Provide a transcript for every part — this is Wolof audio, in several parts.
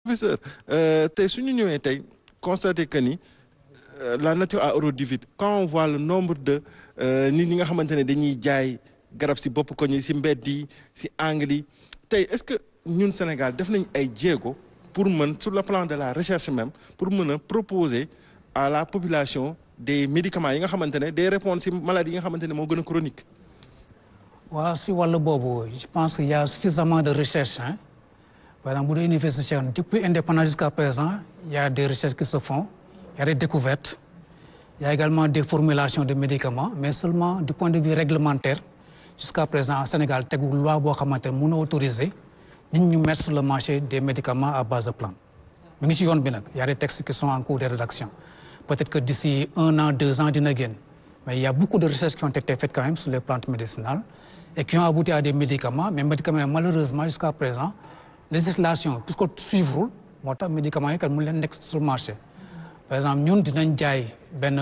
professeur tey su ñu ñëwee tey constater que ni la nature a horreur du vide quand on voit le nombre de nit ñi nga xamante ne dañuy jaay garab si bopp ko ñi si mbedd yi si angle yi tey est-ce que ñun Sénégal def nañ ay jéego pour mën sur le plan de la recherche même pour mën a proposer à la population des médicaments yi nga xamante ne day répondre si maladies yi nga xamante ne moo gën a chronique. waaw si wàllu boobu je pense qu'il y a suffisamment de recherche hein. Par exemple bu dee université Cheikh Anta depuis indépendance jusqu'à présent il y a des recherches qui se font il y a des découvertes il y a également des formulations de médicaments mais seulement du point de vue réglementaire jusqu'à présent au Sénégal tegul loi boo xamante ne mën a autoriser nit ñu mettre sur le marché des médicaments à base de plantes mi ngi ci yoon bi nag il y a des textes qui sont en cours de rédaction peut-être que d'ici 1 an 2 ans dina génn mais il y a beaucoup de recherches qui ont été faites quand même sur les plantes médicinales et qui ont abouti à des médicaments mais médicaments malheureusement jusqu'à présent législation puisque suivre moo tax médicaments yi kat mu leen nekk sur le marché par exemple ñun dinañ jaay benn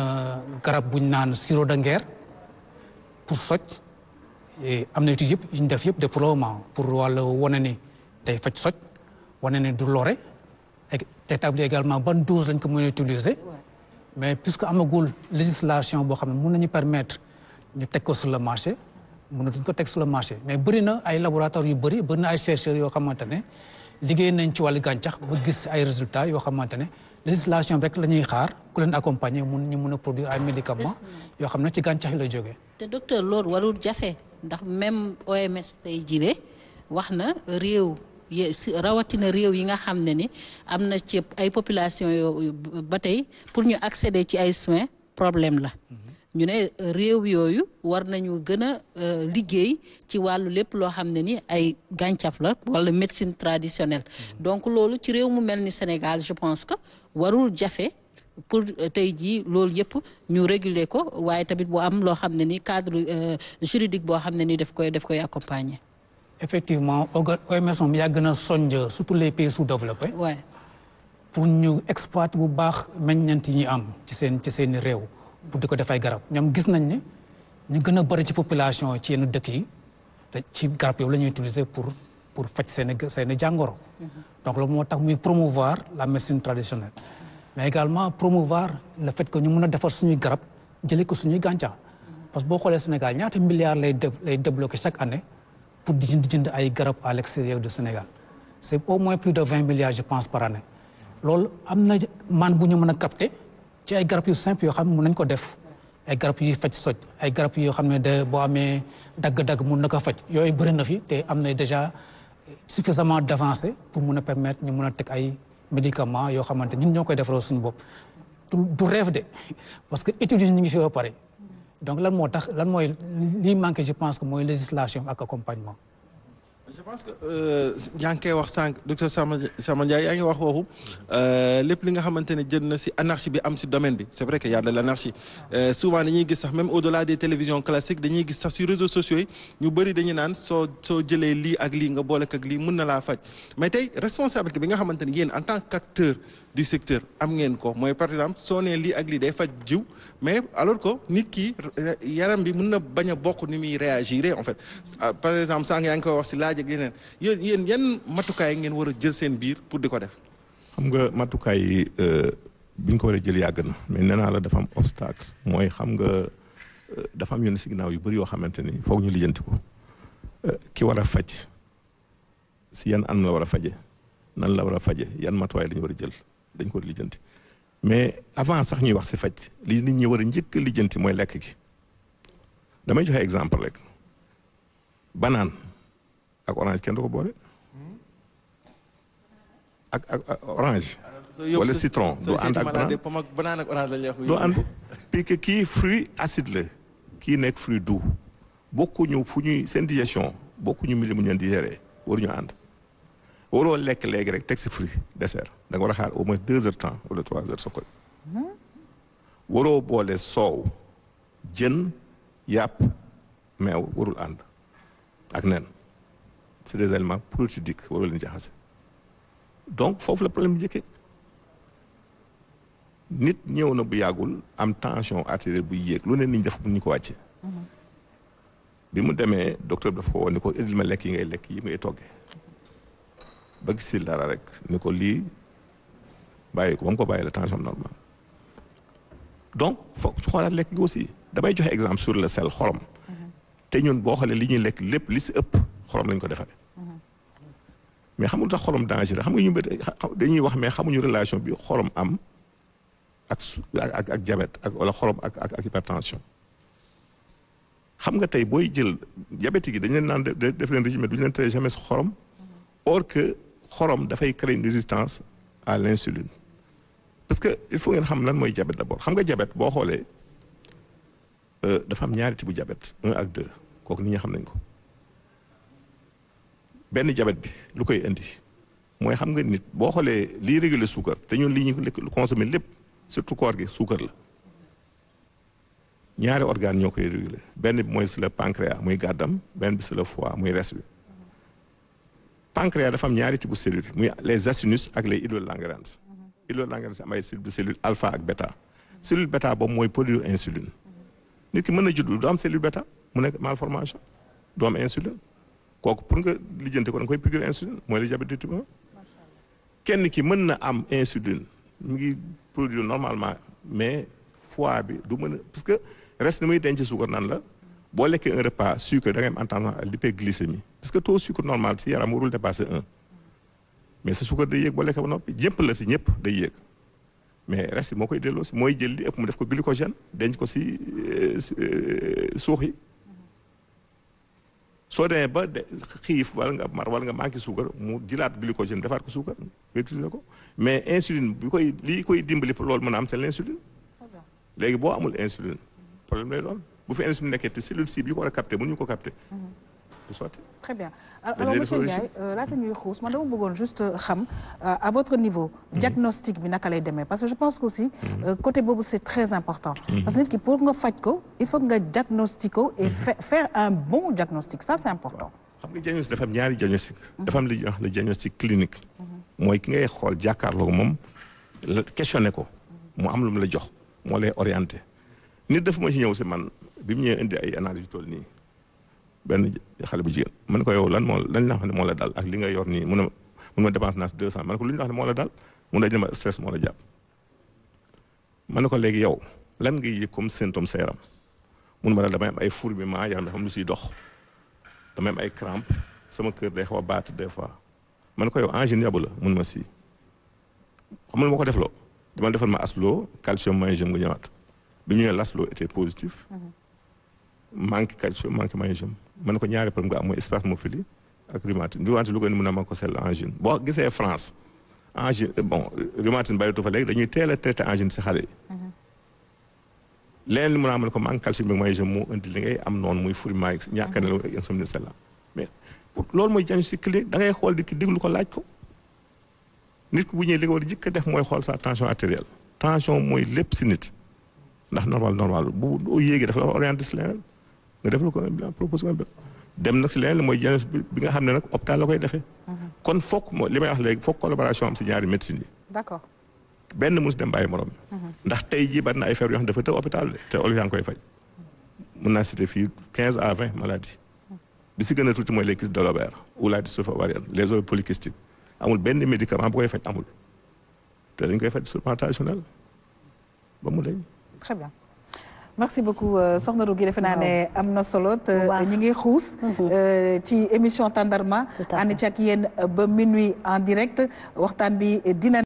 garab bu ñu naan sirop de nguer pour soj et am na études yëpp yu ñu def yëpp déploiement pour wàllu wane ni day faj soj wane ni du lore et établir également ban dose lañ ko mën a utiliser mais puisque amagul législation boo xam ne mën nañu permettre ñu teg ko sur le marché mënatuñ ko teg sur le marché mais bëri na ay laboratoires yu bëri na ay chercheurs yoo xamante ne liggéey nañ ci wàllu gàncax ba gis ay résultats yoo xamante ne législation rek la ñuy xaar ku leen accompagner ñu mun a produire ay médicaments yoo xam ne ci gàncax yi la jógee. te docteur loolu warul jafe ndax même OMS tey jile wax na réew rawatina réew yi nga xam ne ni am na ci ay population yoo ba tey pour ñu accéder ci ay soins problème la. ñu ne réew yooyu war nañu gën a liggéey ci wàllu lépp loo xam ne ni ay gàncax la wala médecine traditionnelle donc loolu ci réew mu mel ni Sénégal je pense que warul jafe pour tey jii loolu yëpp ñu réguler ko waaye tamit bu am loo xam ne ni cadre juridique boo xam ne ni daf koy accompagner. Effectivement OMS moom yàgg na sonj surtout les pays sous-développés. Ouais. pour ñu exploiter bu baax meññeent yi ñuy am ci seeni réew. pour di ko def ay garab ñoom gis nañ ne ñu gën a bëri ci population ci yenn dëkk yi ci garab yow la ñuy utiliser pour faj seeni jàngoro. donc loolu moo tax muy promouvoir la médecine traditionnelle. mais également promouvoir le fait que ñu mën a defar suñuy garab jëlee ko suñuy gàncax. parce que boo xoolee Sénégal ñaata milliards lay débloquer chaque année pour di jënd ay garab à l'extérieur du Sénégal. c'est au moins plus de 20 milliards je pense par année. loolu am na man bu ñu mën a capter. ci ay garab yu simple yoo xam ne mën nañ ko def ay garab yuy faj soj ay garab yoo xam ne de boo amee dagg-dagg mun na ko faj yooyu bëri na fi te am na déjà suffisamment d'avancé pour mun a permettre ñu mun a teg ay médicaments yoo xamante ñun ñoo koy defaroo suñu bopp du rêve de parce que études yi ñu ngi fi ba pare donc lan mooy lii manqué je pense que mooy législation ak accompagnement. je pense que yaa ngi koy wax sànq docteur Samba Ndiaye yaa ngi wax waxu lépp li nga xamante ne jël na si anarchie bi am si domaine bi c'est vrai que y a de l'anarchie souvent dañuy gis sax même au-delà des télévisions classiques dañuy gis sax si réseaux sociaux yi ñu bëri dañuy naan soo jëlee lii ak lii nga boole ak lii mën na laa faj mais tey responsabilité bi nga xamante ne yéen en tant qu'acteur du secteur am ngeen ko mooy par exemple soo nee lii ak lii day faj jiw mais alors que nit ki yaram bi mën na bañ a bokk ni muy réagir en fait par exemple sànq yaa ngi koy wax si laaj ak yeneen yéen yan matukaay ngeen war a jël seen biir pour di ko def. xam nga matukaay yi bi ñu ko war a jël yàgg na mais nee naa la dafa am obstacle mooy xam nga dafa am yenn signaux yu bëri yoo xamante ni foog ñu lijjanti ko ki war a faj si yan an la war a faje nan la war a faje yan matuwaay la ñu war a jël dañ ko lijjanti mais avant sax ñuy wax si faj li nit ñi war a njëkk a lijjanti mooy lekk gi damay joxe exemple rek banaan ak orange kenn du ko boole ak orange. wala citron doo ànd ak banaan ak orange lañ lay wax. doo ànd puis que kii fruit acide la kii nekk fruit doux bokkuñu fu ñuy seen digestion bokkuñu milieu mu ñu leen digérer waruñu ànd. waroo lekk léegi rek teg si fruit dessert da nga war a xaar au moins 2 heures temps wala 3 heures soo ko waroo boole soow jën yàpp meew warul ànd ak nen c'est des aliments protéiques waroo leen jaxase donc foofu la problème bi njëkkee nit ñëw na bu yàggul am tension artérielle buy yéeg lu ne nit ñi def bu ñu ko wàcce bi mu demee docteur bi dafa ko woon ni ko indil ma lekk yi ngay lekk yi ngay toggee ba gis si dara rek ni ko lii bàyyi ko ba mu ko bàyyi la tension normal donc foog xoolaat lekk gi aussi damay joxe exemple sur le sel xorom te ñun boo xoolee li ñuy lekk lépp li si ëpp xorom lañ ko defaree mais xamul tax xorom danger xam nga ñu dañuy wax mais xamuñu relation bi xorom am ak diabète ak wala xorom ak hypertension xam nga tey booy jël diabète gi dañ leen naan def leen régime duñu leen tere jamais xorom or que xorom dafay créer une résistance à l'insuline parce que il faut ngeen xam lan mooy diabète d'abord xam nga diabète boo xoolee dafa am ñaari type bu diabète 1 ak 2 kooku nit ñi xam nañ ko benn diabète bi lu koy indi mooy xam nga nit boo xoolee liy réguler suukar te ñun li ñu consommer lépp surtout koor gi suukar la ñaari organe ñoo koy réguler benn bi mooy c'est le pancréas muy gàddam benn bi c'est le foie muy res bi pancréas dafa am ñaari type bu cellule muy les acinus ak les idoles-Langerhans idoles-Langerhans am ay cellule alpha ak bêta cellule bêta boobu mooy produire insuline nit ki mën na judd du am cellule bêta mu nekk malformation du am insuline kooku pour nga lijjanti ko da nga koy piqûre insuline mooy le diabète de type 1 kenn ki mën na am insuline mu ngi produire normalement mais foie bi du mën a parce que reste ni muy denc suukar nan la boo lekkee un repas sucre da ngay am tendance à l'hyperglycémie parce que taux sucre normal si yaram warul dépasser 1 mais sa suukar day yéeg boo lekkee ba noppi ñëpp la si ñëpp day yéeg mais reste moo koy delloo si mooy jël li ëpp mu def ko glycogène denc ko si suux yi soo demee ba xiif wala nga mar wala nga manqué suukar mu jëlaat glycogène defaat ko suukar nga utiliser ko mais insuline bi koy lii koy dimbali pour loolu mën a am c'est l'insuline léegi boo amul insuline problème lay doon bu fi insuline nekkee te cellule cible yi ko war a capter mënuñu ko capter du sotti. Très bien alors monsieur Ndiaye laata ñuy xuus man dama bëggoon juste xam à votre niveau diagnostic bi naka lay demee parce que je pense que aussi côté boobu c'est très important parce que nit ki pour nga faj ko il faut nga diagnostic ko et faire un bon diagnostic ça c'est important. xam nga diagnostic dafa am ñaari diagnostic dafa am li ñuy wax le diagnostic clinique mooy ki ngay xool jàkkaarloo moom la questionné ko mu am lu mu la jox moo lay orienté nit dafa ma ci ñëw si man bi mu ñëwee indi ay analyse yu toll nii benn xale bu jigéen man ko yow lan la wax ne moo la dal ak li nga yor nii mun ma dépense naa si 200 man ko lu ñu wax ne moo la dal mun na jëma stress moo la jàpp man ne ko léegi yow lan ngay yëg comme symptôme sa yaram mun ma dal damay am ay fourmillement yaram dafa am lu siy dox damay am ay crampes sama kër day xaw a battre des fois man ko yow angine yabu la mun ma si xam nga ma ko defloo dama defal ma aslo calcium magnésium nga ñëwaat bi ñu ñëwee l'aslo était positif manque calcium manque magnésium man ko ñaari problème nga am mooy spasmophilie ak rhumatisme lu ko ni mën a ma ko sell angine boo gisee France angine bon rhumatisme bàyyitu fa léegi dañuy teel a traité angine si xale yi leneen li mën a mën ko manque calcium ak magnésium moo indi li ngay am noonu muy fourmillement ak ñàkk a nelaw ak insomnie celle mais loolu mooy diagnostic clinique da ngay xool di ki déglu ko laaj ko nit ku bu ñëwee li nga war a jëkk a def mooy xool sa tension artérielle tension mooy lépp si nit ndax normal bu yéegee dafa la orienté si leneen nga def la ko un bilan proposé ko un bilan dem nag si leneen mooy diagnostic bi nga xam ne nag hôpital la koy defee kon fokk li may wax léegi fokk collaboration am si ñaari médecine yi d'accord benn mus dem bàyyi morom ndax tey jii bari na ay feebar yoo xam ne dafa tëw hôpital de te olof yaa ngi koy faj mën naa citer fii 15 à 20 maladies bi si gën a tuuti mooy les kystes de l'ovaire ou la dystrophie ovarienne les ovaires polykystiques amul benn médicament bu koy faj amul te dañ koy faj sur plan traditionnel ba mu dañ. Très bien merci beaucoup soxna Rougui defe naa ne am na solo te ñi ngi xuus ci émission Tàndarma ànd ci ak yéen ba minuit en direct waxtaan bi dina